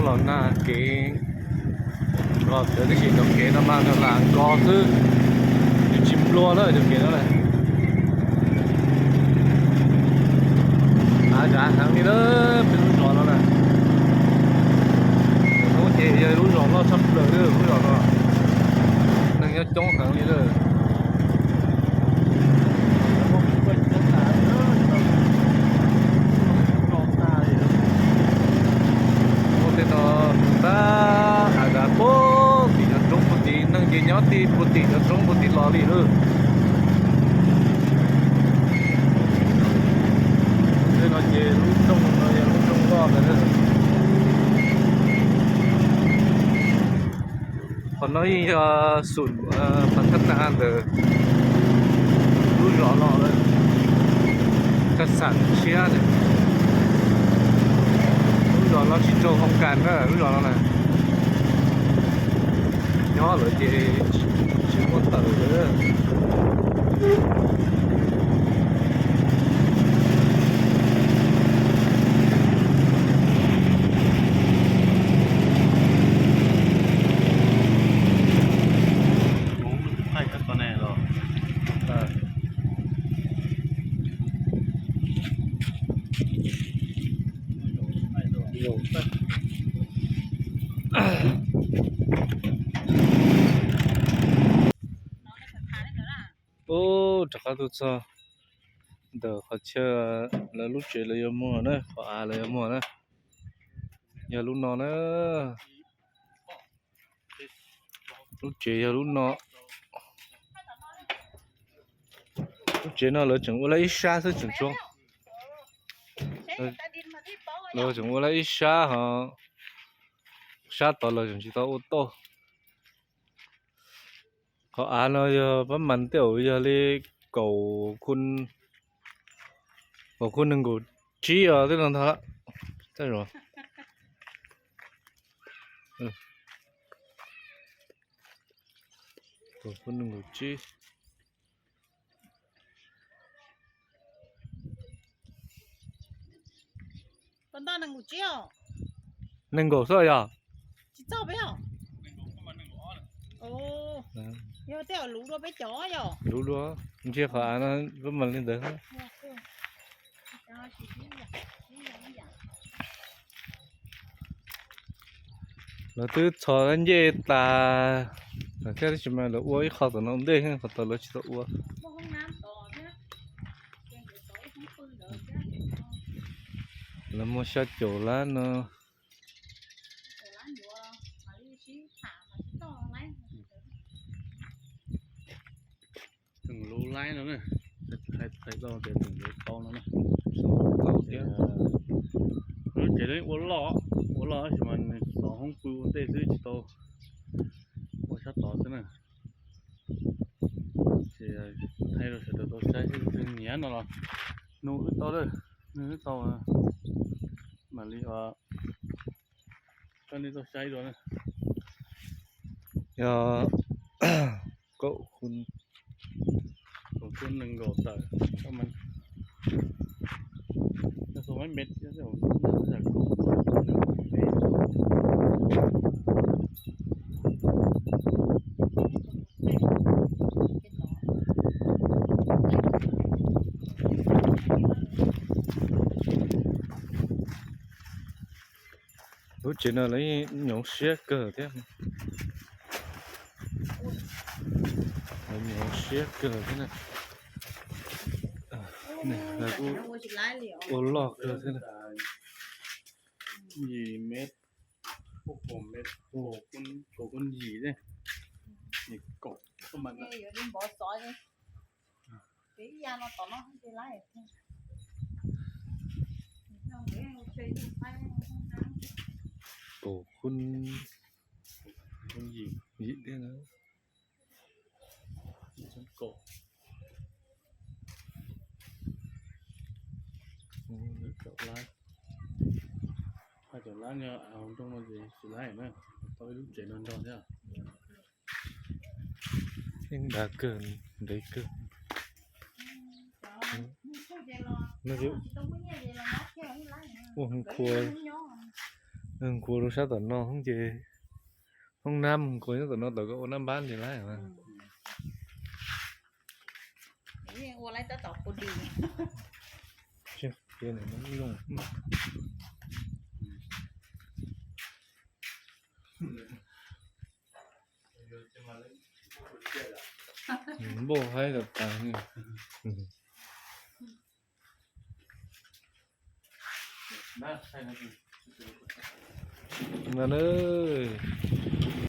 Nag kev nkos tawv tib si, cov kev no mas nws lam nkos xwb, nws tsis nplua na cov kev no na. Av dav heev li na, peb lub zos no na. Hnub ces yog lub zos loj tshaj plaws lub zos no, neeg nyob coob heev li lawm. Ua tej no tab av dav puag tim cov roob puag tid, neeg ces nyob tim puag tim cov roob puag tid los li lawm. Tej no ces lub rooj no yog lub rooj loj ntawd. Qhov no yeej yog xum pas thab na ntawm lub zos no, kaj xam tshiab. Lub zos no tsis raug hoo kas na, lub zos no na. Nyob lawm ces tsis muaj tawm lawm. Ub, rov qab tuaj txog ntawm qhov chaw lawv lub tsev lawv yuav muag na, qhov av lawv yuav muag na, yog lub no na. Lub tsev yog lub no. Lub tsev no lawv tseem ua lawm ib sab xwb tseem tsuav. Lawv tseem ua lawm ib sab ho sab tod lawv tseem tsis tau ua tau. Qhov av no yog pab mas tej zaum yog li kaum, kaum khub nees nkaum tsib os twb los ntag. Kaum khub nees nkaum tsib. Nees nkaum xwb yog? Luv dua, ntshe qhov av no pab mas li ntawd. Lawv twb txhos ncej tas thiab tab sis mas lawv ua ib qho tom no ntej, qhov tod lawv tsis tau ua. Lawv muag xya caum lab no. Tseem luv laib no na, hais tau tias tseem luv tau no na. Lub tsev ua loj, ua loj tab sis mas nws xov hoob pw ua ntej xwb tsis tau ua sab tod xwb na. Ces thaij rau sawv daws tau saib xwb, nyiam no los nug wb tau lawm, nug wb tau mam li coj nej tau saib dua na. Yog kaum, kaum khub nees nkaum tawm, Lub tsev no lawv nyob siab kawg thiab. Lawv nyob siab kawg thiab na. Lawv kuj ua loj kawg thiab na. Yim mev, kaum yim, kaum khub yim thiab na. Hais tias lab nyob hauv nroog no ces tsis laib na, tau ib lub tsev no nrog thiab. Yeej dav kawg, ntev kawg. Ua hwj khua, Nkuav rau sab tom no hoob ces, hoob nab nkuav nyob tom no tau koj ua nab npab ces lawm. Npauj haib tas tas. No na,